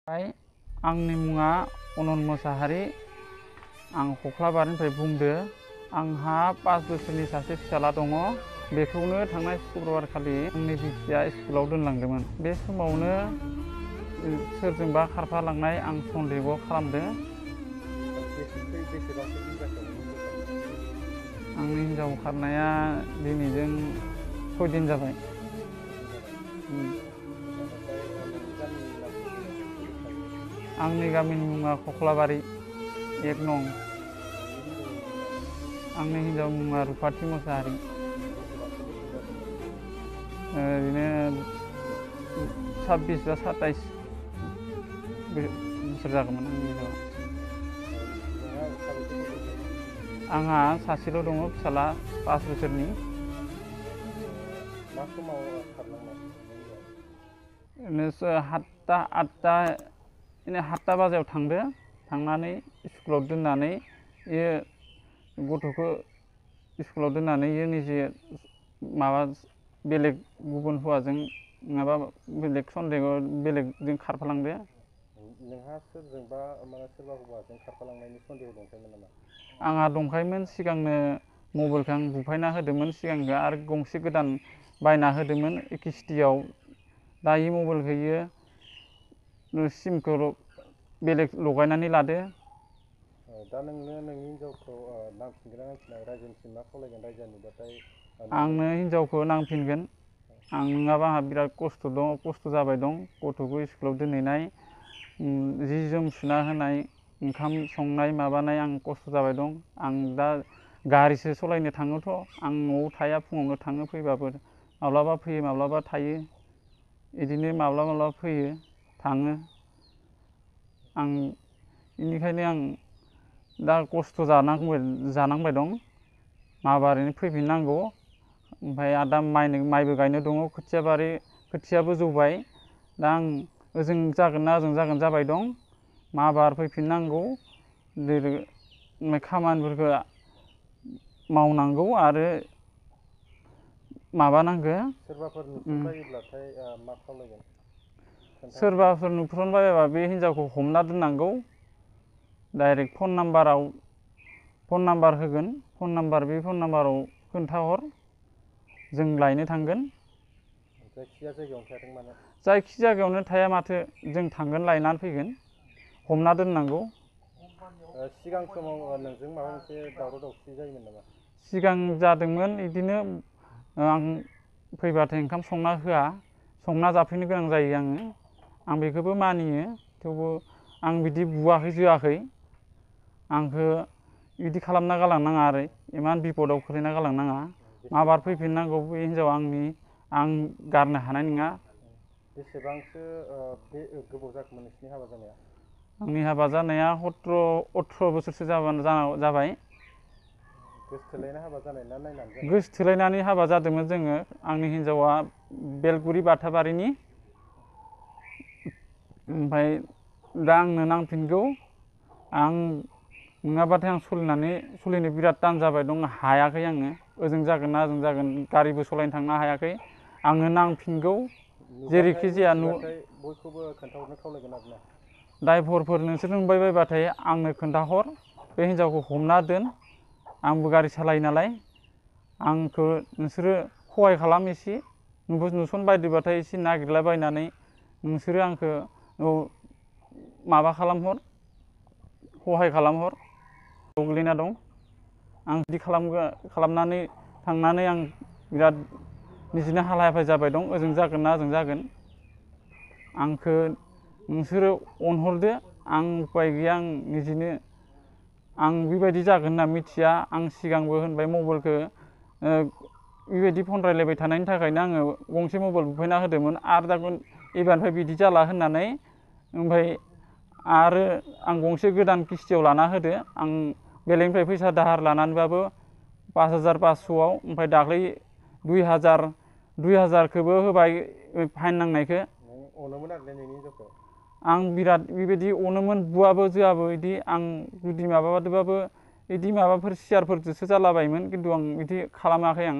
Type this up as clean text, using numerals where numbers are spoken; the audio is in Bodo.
आंनि मुङा अनन मोसाहारि। आं खख्लाबारिनिफ्राय बुंदो। आंहा 5 बोसोरनि सासे फिसाला दङ। बेखौनो थांनाय शुक्रबार खालि आंनि बिसिया स्कुलाव दोनलांदोंमोन। बे समावनो सोरजोंबा खारफालांनाय आं सन्देह खालामदों। आंनि हिनजाव खारनाया दिनैजों 6 दिन जाबाय। आंनि गामिनि मुङा खख्लाबारि 1 नं। आंनि हिनजाव मुङा रुफाथि मोसाहारि। ओरैनो 26 बा 27 बोसोर जागौमोन आंनि हिनजावा। आंहा सासेल' दङ, फिसाला 5 बोसोरनि। मा समाव खारलांनाय? ओरैनो 7टा बाजियाव थांदो। थांनानै स्कुलाव दोननानै गथ'खौ स्कुलाव दोननानै निजे माबा बेलेग गुबुन हौवाजों नङाबा बेलेग सन्देह बेलेगजों खारफालांदो। नोंहा सोरजोंबा सोरबा हौवाजों खारफालांनायनि सन्देह दंखायोमोन नामा? आंहा दंखायोमोन। सिगांनो मबाइलखौ आं बुफायना होदोंमोन सिगांखौ, आरो गंसे गोदान बायना होदोंमोन किस्तियाव। दा इ मबाइलखौ सिमखौ बेलेग लगायनानै लादो। दा नोंनो नोंनि हिनजावखौ नांफिनगोन ना नांफिना? रायजोनिसिम मा खावलायगोन? रायजोआ नुबाथाय आंनो हिनजावखौ नांफिनगोन। आं नङाबा आंहा बिराद खस्थ' जाबाय दं। गथ'खौ स्कुलाव दोनहैनाय, जि जोम सुना होनाय, ओंखाम संनाय माबानाय आं खस्थ' जाबाय दं। आं दा गारिसो सालायनो थाङोथ'। आं न'आव थाया, फुङावनो थाङो, फैबाबो माब्लाबा फैयो माब्लाबा थायो। बिदिनो माब्लाबा फैयो थाङो। बेनिखायनो आं दा खस्थ' जानांबाय दं। माबारैनो फैफिननांगौ। ओमफ्राय आरो दा माइबो गायनो दङ। खोथियाबो जौबाय। दा आं ओजों जागोन ना ओजों जागोन जाबाय दं। माबार फैफिननांगौ। खामानिफोरखौ मावनांगौ आरो माबानांगौ। सोरबाफोर नुसनबायोब्लाथाय मा खावलायगोन? सोरबाफोर नुसनबायोबा बे हिनजावखौ हमना दोननांगौ। डाइरेक्ट फन नाम्बार होगोन। बे फन नाम्बाराव खोन्थाहर, जों लायनो थांगोन। जायखिजाया जायगायावनो थायाथों मानो? जायखि जायगायावनो थाया माथो, जों थांगोन, लायनानै फैगोन। हमना दोननांगौ। सिगां समाव नोंजों माबा मोनसे दावराव दावसि जायोमोन नामा? सिगां जादोंमोन। बिदिनो आं फैबाथाय ओंखाम संना होआ, संना जाफैनो गोनां जायो आङो। आं बेखौबो मानियो। थेवबो आं बिदि बुवाखै जोआखै। आंखौ बिदि खालामना गालांनाङा आरो इमान बिपदआव खोलैना गालांनाङा। माबार फैफिननांगौ। बे हिनजावा आं गारनो हानाय नङा। बेसेबांसो गोबाव जाखोमोन नोंसिनि हाबा जानाया? आंनि हाबा जानाया 18 बोसोरसो जाबाय। गोसथोलायना हाबा जानाय ना नायनानै जानाय? गोसथोलायनानै हाबा जादोंमोन जोङो। आंनि हिनजावा बेलगुरि बाथाबारिनि। ओमफ्राय दा आंनो नांफिनगौ। आं नङाबाथाय आं सोलिनो बिराद थान जाबाय दं। हायाखै आङो। ओजों जागोन ना ओजों जागोन, गारिबो सालायनो थांनो हायाखै। आंनो नांफिनगौ जेरैखि जाया। बयखौबो खोन्थाहरनो खावलायगोन आरो ना? ड्राइभारफोर नोंसोर नुबायबायबाथाय आंनो खोन्थाहर। बे हिनजावखौ हमना दोन। आंबो गारि सालायो नालाय। आंखौ नोंसोरो सहाय खालाम एसे। नुसनबायदोंबाथाय एसे नागिरलाबायनानै नोंसोरो आंखौ माबा खालामहर, सहाय खालामहर। गोग्लैना दं। आं बिदि खालामनानै थांनानै आं बिराद निजेनो हालाय हाफाय जाबाय दं। ओजों जागोन ना ओजों जागोन। आंखौ नोंसोरो अनहरदो। आं उपाय गैया। आं बेबायदि जागोन होनना मिथिया। आं सिगांबो होनबाय मबाइलखौ बेबायदि फन रायलायबाय थानायनि थाखायनो आङो गंसे मबाइल बुफायना होदोंमोन। आरो दा एबारनिफ्राय बिदि जाला होननानै ओमफ्राय आरो आं गंसे गोदान किस्तियाव लाना होदो। आं बेलेगनिफ्राय फैसा दाहार लानानैबाबो 5500आव। ओमफ्राय दाख्लै 2000खौबो होबाय फाइन नांनायखौ। अनोमोन आरो नोंनि हिनजावखौ? आं बिराद बेबायदि अनोमोन। बुवाबो जोआबो बिदि। आं जुदि माबाबादोंबाबो बिदि माबाफोर सियारफोरजोंसो जालाबायोमोन। खिन्थु आं बिदि खालामाखै आं।